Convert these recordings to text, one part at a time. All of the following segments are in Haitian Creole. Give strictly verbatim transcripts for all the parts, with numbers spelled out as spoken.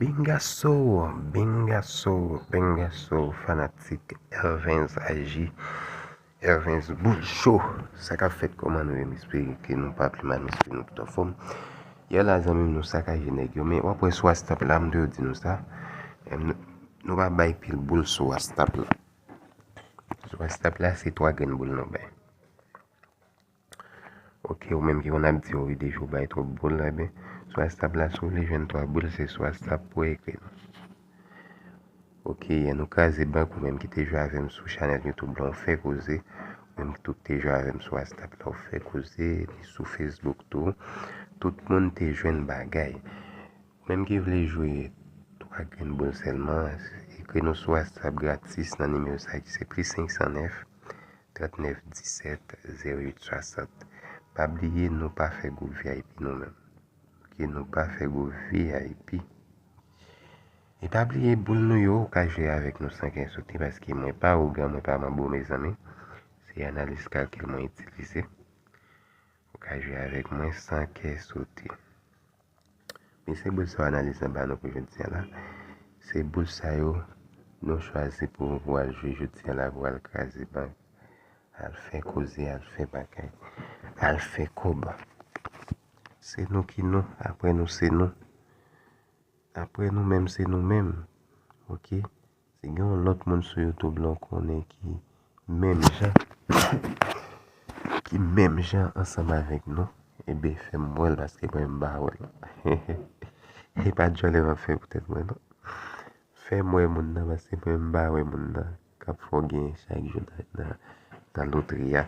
Bingaso, bingaso, bingaso, fanatik Elvens Aji, Elvens Boul Show. Sa k ap fèt, kòman nou ye? M espere ke nou pa pi mal, m espere nou tout anfòm. Yè la, zanmi m, nou sakaje nèg yo, men w ap wè sou WhatsApp la, m toujou di nou sa, em, nou, nou pa bay pil boul sou WhatsApp la. Sou WhatsApp la, se twa grenn boul nou bay. Ok, ou menm ki konn ap di, wi, deja w bay twòp boul, ebyen, sou WhatsApp la, si w vle jwenn twa boul, se sou WhatsApp pou w ekri nou. Ok, yè nou kraze bank, ou menm ki te jwe avè m sou chanèl YouTube la, ou fè koze. Ou menm ki tou te jwe avè m sou WhatsApp la, ou fè koze. Li sou Facebook tou. Tout moun te jwenn bagay. Ou menm ki vle jwe twa grenn boul sèlman, ekri nou sou WhatsApp gratis nan nimewo sa ki se plis senk san nèf, trant nèf disèt, zewo uit swasant. Pa bliye, nou pa fè gwoup V I P nou menm. Ok, nou pa fè gwoup V I P. E pa bliye boul nou yo, ou ka jwe avèk nou san kè sote, paske mwen pa ougan, mwen pa manbo, mezanmi. Se analiz kalkil mwen itilize. Ou ka jwe avèk mwen san kè sote. Men se boul sa yo analiz lan ba nou pou jodi a la. Se boul sa yo nou chwazi pou, pou al jwe jodi a la, pou al kraze bank, al fè koze, al fè bagay, al fè kòb. Se nou ki nou, apre nou se nou. Apre nou menm, se nou menm. Ok? Si gen yon lòt moun sou YouTube la w konnen ki menm jan, ki menm jan ansanm avèk nou, ebyen fè m wè l, paske mwen m pa wè l. E pa djòlè m ap fè poutèt mwen non. Fè m wè moun nan, paske mwen m pa wè moun nan k ap fè w genyen chak jou nan, nan, nan lotri a.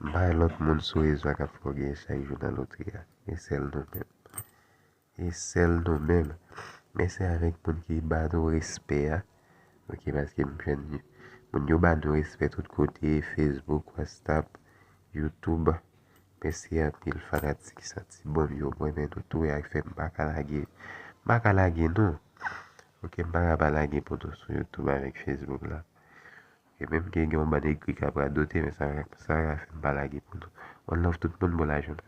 M pa wè lòt moun sou rezo a k ap fè w genyen chak jou nan lotri a. E sèl nou menm. E sèl nou menm. Mèsi avèk moun ki ba nou respè a. Ok, paske m jwenn moun yo ba nou respè tout kote, Facebook, WhatsApp, YouTube. Mèsi anpil fanatik Santi Bonm yo. M renmen nou tou, e ak fè m pa ka lage, m pa ka lage nou. Ok, m pa ka pa lage pou nou sou YouTube avèk Facebook la. Ok, menm ke gen yon bann egri k ap radote, men sa, sa ka fè m pa lage pou nou. One love tout moun, bon lajounen.